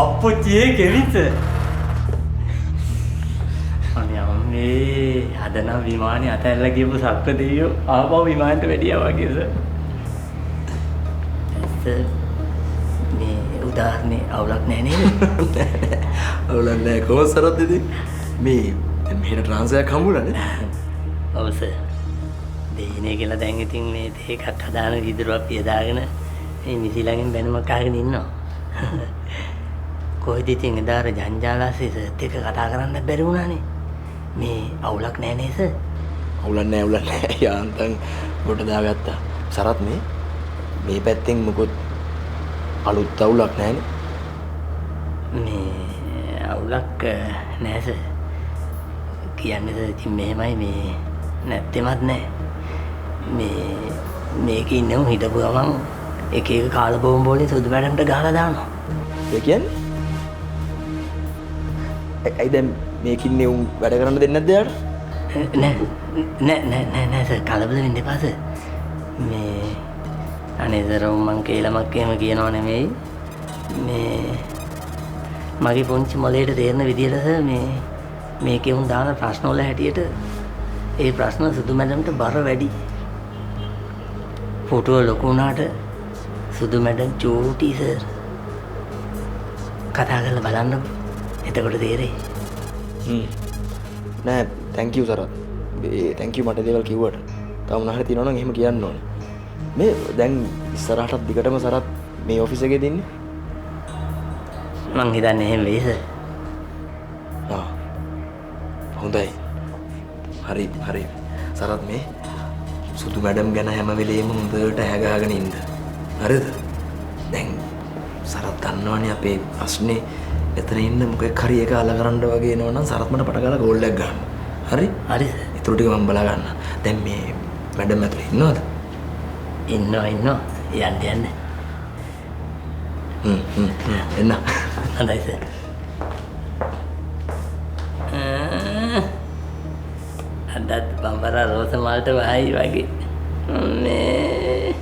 අප්පුච්චියේ කෙවිත. අනේ අම්මේ අද නම් විමානේ අතැල්ලා ගියපු සක්‍ර දෙවියෝ ආපහු විමානට වැඩියා වගේ සර්. සර් මේ උදාහරණේ අවුලක් නෑ නේද? අවුලක් නෑ කොහොමද සරත් ඉතින් මේ දැන් මෙහෙට ට්‍රාන්ස්ෆර් එකක් හම්බුණා නේ? ඔව් සර්. දෙයිනේ කියලා දැන් ඉතින් මේ තේ එකක් හදාන වීදුරුවක් පියදාගෙන මේ මිසි ළඟින් බැනුමක් අහගෙන ඉන්නවා. කොහෙද ඉතින් එදා අර ජංජාලාසේ සර්ත් එක්ක කතා කරන්න බැරි වුණානේ. මේ අවුලක් නෑ නේ සර්? අවුලක් නෑ අවුලක් නෑ. යාන්තම් ගොඩ දාගත්තා. සරත් මේ මේ පැත්තෙන් මොකොත් අලුත් අවුලක් නෑනේ? මේ අවුලක් නෑ සර්. කියන්නේ සර් ඉතින් මෙහෙමයි මේ නැත්තෙමත් නෑ. මේ මේකේ ඉන්නම හිටපු ගමන් එක එක කාල බෝම්බ වලින් සුදු මැඩම්ට ගහලා දානවා. ඒ කියන්නේ? ඇයි දැන් මේකින්නේ උන් වැඩ කරන්න දෙන්නේ නැද්ද එයාට? නෑ නෑ නෑ නෑ නෑ සර් කලබල වෙන්න එපා සර්. මේ අනේ සර් මං කේලමක් එහෙම කියනව නෙමෙයි. මේ මගේ පුංචි මොලේට තේරෙන විදියට සර් මේ මේකේ උන් දාන ප්‍රශ්න වල හැටියට ඒ ප්‍රශ්න සුදු මැඩම්ට බර වැඩි. ෆොටෝ ලොකු වුණාට සුදු මැඩම් චූටි සර්. කතා කරලා බලන්නකෝ. එතකොට තේරෙයි. නෑ thank you Sarath. A thank you මට දේවල් කිව්වට. තව මොනවා හරි තියෙනවා නම් එහෙම කියන්න ඕනේ. මේ දැන් ඉස්සරහටත් දිගටම සරත් මේ ඔෆිස් එකේ දින්නේ? මං හිතන්නේ එහෙම වෙයි සර්. ආ හොඳයි. හරි හරි. සරත් මේ සුදු මැඩම් ගැන හැම වෙලේම හොඳට ඇහැ ගහගෙන ඉන්න. හරිද? දැන් සරත් දන්නවනේ අපේ ප්‍රශ්නේ එතන ඉන්න මොකෙක් හරි එක අල කරන්න වගේ එනවා නම් සරත් මට පට ගාලා ගෝල් එකක් ගන්න. හරි? හරි සර්. ඒතර ටික මම බලා ගන්න. දැන් මේ මැඩම් ඇතුලේ ඉන්නවද? ඉන්නවා ඉන්නවා. යන්න යන්න. හ්ම් හ්ම් එන්න. හොඳයි සර්. අදත් බම්බරා රෝස මල්ට වහයි වගේ. මේ